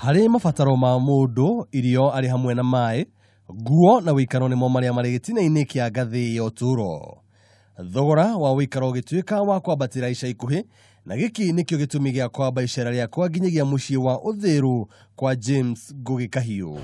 Harĩ mabataro ma mũndũ, irio arĩ hamwe na maĩ, nguo na wĩikaro nĩmo marĩa marĩ gĩtina-inĩ kĩa ngathĩ ya ũtũũro. Thogora wa wĩikaro ũgĩtuĩka wa kwambatĩra ica ikuhĩ, na gĩkĩ nĩkĩo gĩtũmi gĩa kwamba icera rĩakwa nginyagia mũciĩ wa Ũthĩrũ kwa James Ngũgĩ Kahiũ.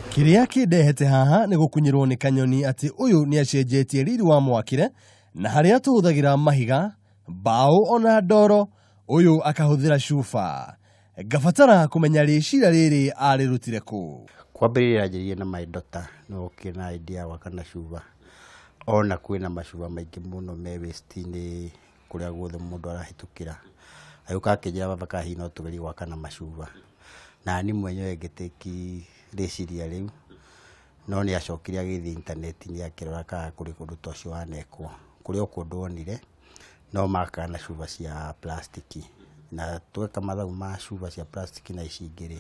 Kĩrĩa kĩndehete haha nĩ gũkunyĩrwo nĩ kanyoni atĩ ũyũ nĩ acenjetie riri wa mwakĩre, na harĩa tũhũthagĩra mahiga, mbaũ ona ndoro, ũyũ akahũthĩra cuba. Ngabatara kũmenya rĩcira rĩrĩ arĩrutire kũ. Kwambĩrĩria anjĩrĩirie na my daughter no okire na idea ya gwaka na cuba. Ona kwĩna macuba maingĩ mũno me waste-inĩ kũrĩa guothe mũndũ arahĩtũkĩra. Agĩũka akĩnjĩra, "Baba, kana hihi no tũgerie gwaka na macuba?" Na niĩ mwenyewe ngĩtĩki rĩciria rĩu, no nĩ acokire agĩthiĩ intaneti-inĩ akĩrora kana kũrĩ ũndũ ta ũcio wanekwo. Kũrĩ o kũndũ onire no makaga na cuba cia plastiki. Na tweka mathabu ma cuba cia plastiki na ici ingĩ rĩ,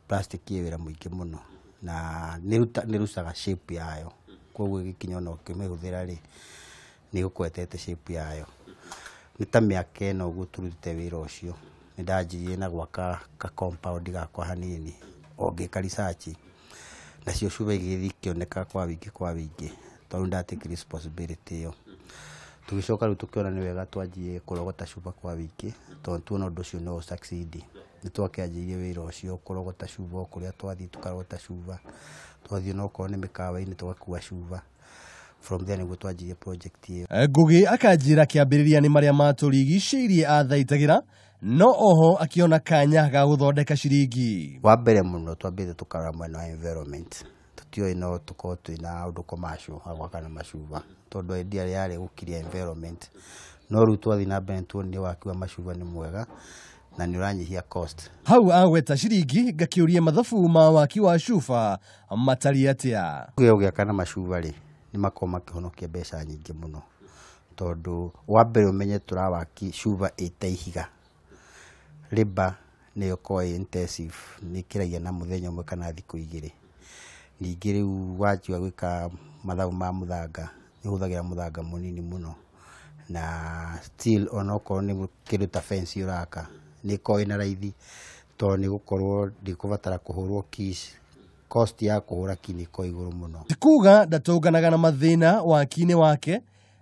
plastiki ĩ wĩra mũingĩ mũno na nĩ ĩrucaga shape yayo. Koguo ĩgĩkinya ona ũkĩmĩhũthĩra rĩ, nĩ ĩgũkorwo ĩtete shape yayo. Nĩ ta mĩaka 4 ũguo tũrutĩte wĩra ũcio. Nĩ ndanjirie na gwaka ka compound gakwa hanini o ngĩka research. Nacio cuba igĩgĩthiĩ ikĩoneka kwa wĩingĩ kwa wĩingĩ tondũ nĩ ndatake responsibility ĩyo. Tũgĩcoka rĩu tũkĩona nĩ wega twanjie kũrogota cuba kwa wĩingĩ tondũ tuona ũndũ ũcio no ũ succeed. Nĩ twakĩanjĩrĩirie wĩra ũcio kũrogota cuba o kũrĩa twathiĩ tũkarogota cuba. Twathiĩ onokorwo nĩ mĩkawa-inĩ tũgakua cuba. From there nĩguo twanjirie project ĩyo. Ngũgĩ akanjĩra kĩambĩrĩria nĩ marĩa matũrigicĩirie athaitagĩra, no oho akĩona kanya ga gũthondeka ciringi. Wa mbere mũno twambĩte tũkarora mwena wa environment. Tũtiũĩ no tũkorwo twĩna ũndũ commercial wa gwaka na macuba tondũ idea yarĩ gũkiria environment. No rĩu twathiĩ na mbere nĩtuonire waki wa macuba nĩ mwega na nĩ ũranyihia cost. Hau agweta ciringi ngakĩũria mathabu ma waki wa cuba matariĩ atĩa. Tuge ũgĩaka na macuba rĩ, nĩ makoragwo makĩhonokia mbeca nyingĩ mũno tondũ wa mbere ũmenye tũrawaki cuba ĩta ihiga. Labour nĩyo ĩkoragwo ĩ intensive, nĩ ĩkĩragia na mũthenya ũmwe kana thikũ 2. Ningĩ rĩu wanjia gwĩka mathabu ma mũthanga, nĩ ũhũthagĩra mũthanga mũnini mũno na still onokorwo nĩ kĩndũ ta fence ũraka nĩ ĩkoragwo ĩna raithi tondũ nĩ gũkorwo ndĩkũbatara kũhũrwo keys. Cost ya kũhũra key nĩ ĩkoragwo igũrũ mũno. Ti kuga ndatũnganaga na mathĩna waki-inĩ wake,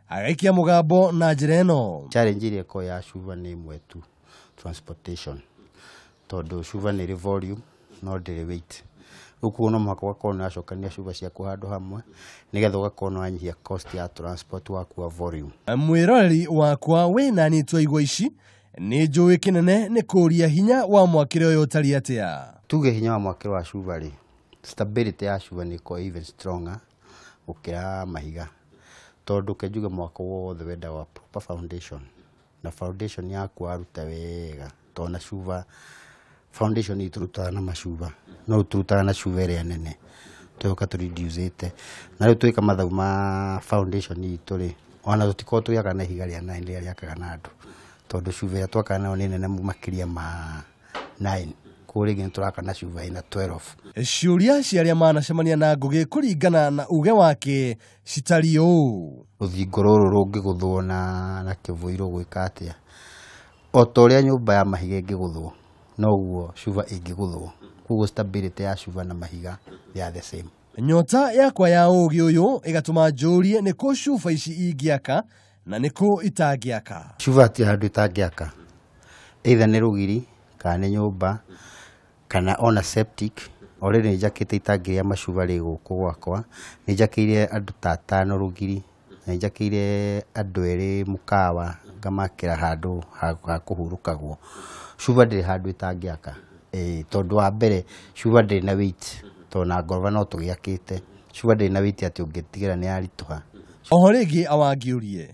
agaikia mũgambo na njĩra ĩno. Challenge ĩrĩa ĩkoragwo ya cuba nĩ ĩmwe tu, transportation. Tondũ cuba nĩ ĩrĩ volume no ndĩrĩ weight. Rĩu koguo no mũhaka ũgakorwo nĩ ũracokania cuba ciaku handũ hamwe nĩgetha ũgakorwo nĩ wanyihia cost ya transport wakua volume. Mwĩroreri wakwa wĩna niĩ twaigua ici, nĩ njũĩ kĩnene nĩ kũũria hinya wa mwakĩre ũyũ ũtariĩ atĩa. Tuge hinya wa mwakĩre wa cuba rĩ, stability ya cuba nĩ ĩkoragwo even stronger gũkĩra mahiga. Tondũ ke njuge mwako wothe wendaga proper foundation. Na foundation yaku waruta wega, tondũ na cuba foundation itũ tũrutaga na macuba, no tũrutaga na cuba ĩrĩa nene tũgoka tũreducĩte. Na rĩu twĩka mathabu ma foundation itũ rĩ, ona tũtikoragwo tũgĩaka na ihiga rĩa 9 rĩrĩa rĩakaga na andũ, tondũ cuba ĩrĩa twakaga nayo nĩ nene makĩria ma 9. Koguo rĩngĩ nĩ tũraka na cuba ĩna 12. Ciũria cia arĩa manacemania na Ngũgĩ kũringana na uge wake citariĩ ũũ. Rũthingo rũrũ rũngĩgũthwo na kĩbũi rũgwĩka atĩa? O ta ũrĩa nyũmba ya mahiga ĩngĩgũthwo, noguo cuba ĩngĩgũthwo. Koguo stability ya cuba na mahiga they are the same. Nyota yakwa ya ũgĩ ũyũ ĩgatũma njũrie nĩ kũ cuba ici ingĩaka na nĩ kũ itangĩaka. Cuba hatirĩ handũ itangĩaka, either nĩ rũgiri kana nĩ nyũmba kana ona septic. Already nĩ njakĩte itangi rĩa macuba rĩ gũkũ gwakwa, nĩ njakĩire andũ ta 5 rũgiri, na nĩ njakĩire andũ 2 mũkawa ngamakĩra handũ ha kũhurũkagwo. Cuba ndĩrĩ handũ ĩtangĩaka, tondũ wa mbere cuba ndĩrĩ na weight, tondũ na ngoroba no tũgĩakĩte. Cuba ndĩrĩ na weight atĩ ũngĩtigĩra nĩ yaritũha. Oho rĩngĩ awangĩũrie,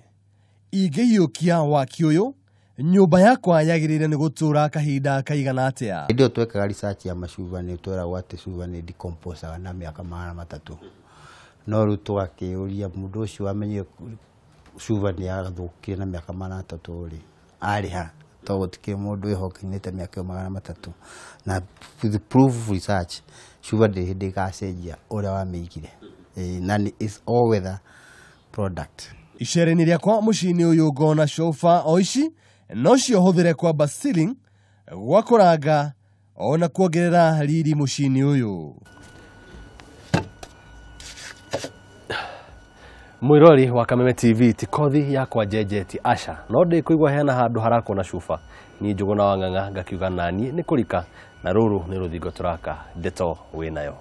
ingĩhiũkia waki ũyũ, nyũmba yakwa yagĩrĩire nĩ gũtũũra kahinda kaigana atĩa? Hĩndĩ ĩyo twekaga research ya macuba nĩ tweragwo atĩ cuba nĩ decomposaga na mĩaka 300. No rĩu tũgakĩũria mũndũ ũcio wamenyire cuba nĩ yathũkire na mĩaka 300 rĩ, arĩ ha? Tondũ gũtikĩrĩ mũndũ wĩhokanĩte mĩaka ĩyo 300. Na with proof research, cuba ndĩrĩ hĩndĩ ĩgacenjia ũrĩa wamĩigire. Na nĩ is all weather product. Icera-inĩ rĩakwa mũciĩ-inĩ ũyũ ngona cuba o ici no cio hũthĩre kwamba ceiling, gwa kũranga Ona kuongerera riri mũciĩ-inĩ ũyũ. Mwirori wa Kameme TV ti kothi yakwa njenjetie aca no ndĩkũigua hena handũ harakwo na cuba niĩ Njũgũna wa Ng'ang'a ngakiuga naniĩ nĩ kũrika na rũrũ nĩ rũthingo tũraka ndeto wĩnayo.